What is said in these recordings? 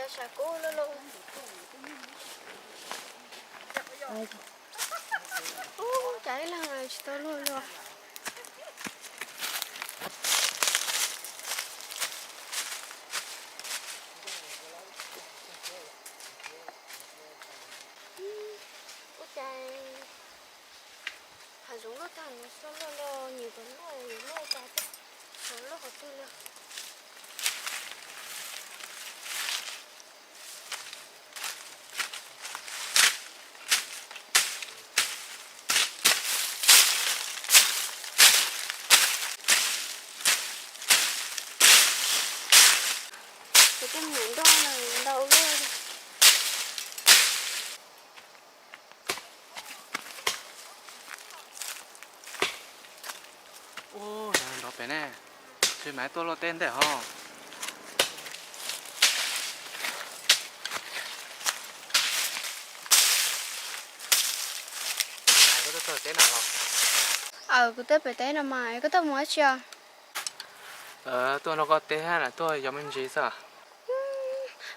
Sav kub luaj luaj. Ub, cas ib leeg tsis tau luaj luaj. Ub, cas hav zoov luaj tag no, luaj luaj, nyias tus luaj yuav luaj cas thiab, luaj qhov twg li. Ces tej me nyuam nroj no ntau luaj. Ub, nrov pem ne, ntshe mas tuaj luaj teb ntej hos. Aws, kuv tuaj pem teb no mas, koj tuaj mus dab tsi os? Tuaj nrog koj teb, tuaj yos me ntsis xwb.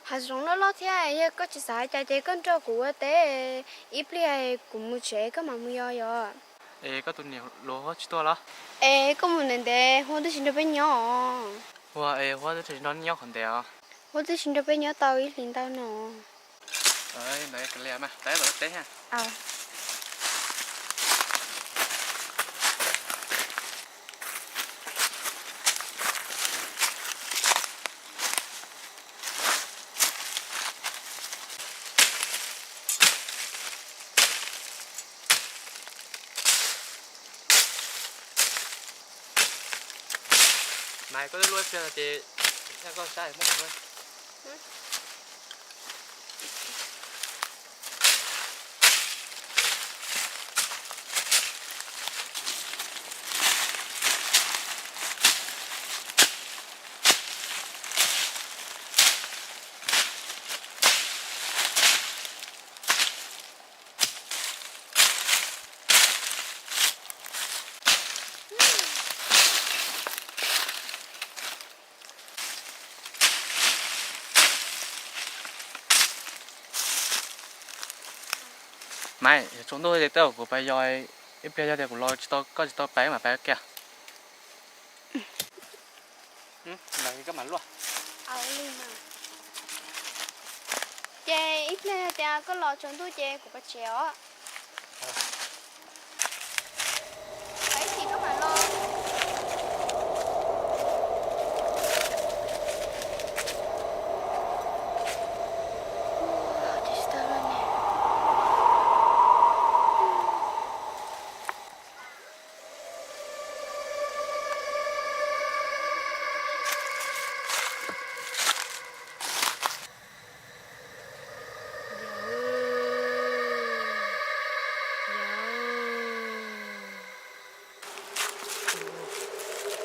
Hav zoov loj loj thiab, yog koj tsis xav hais cas ces koj nrog kuv ua teb, ib pliag kuv mus tsev koj mam mus yos yos. Es koj tus niam luav Huab tsis tuaj los? Es koj mus ntev ntev, Huab twb tsis nrog peb nyob os. Ua es Huab twb tsis nrog neb nyob qhov ntev os. Huab twb tsis nrog peb nyob tau ib hlis ntau no. Ntawd kav liam mas, teb teb. Mas koj twb luaj ib pliag no ces, koj saib muab kuv. Maiv, tsaus ntuj ces tej zaum kuv pais yos, ib pliag yog tias kuv los tsis tau, koj tsis tau pais mas pais kiag. Ces ib pliag yog tias koj los tsaus ntuj ces kuv pais tsev os. Ib chim koj mam los.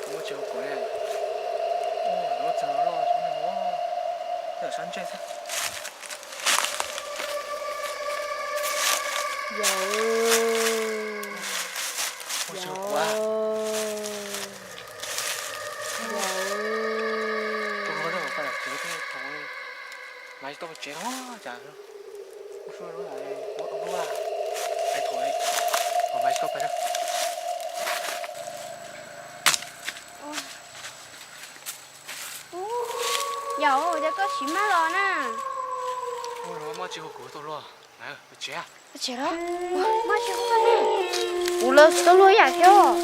Muaj tsis hauv kuv ne. Lub txag loj tshaj no, tej sab ntsej xwb. Yog, muaj tsis hauv kuv. Tus hluas ntawd pais tsev thiab thaum mas tsis tau pais tsev los cas. Ua suab lub hais ua lub hais thaum mas tsis tau pais na. Yog, cas koj siv maj los na. Ua luaj, muaj tsis hauv kuv tus hluas. Pais tsev. Pais tsev los? Muaj tsis hauv koj ne. Kuv los tsis tau luaj ib yam thiab.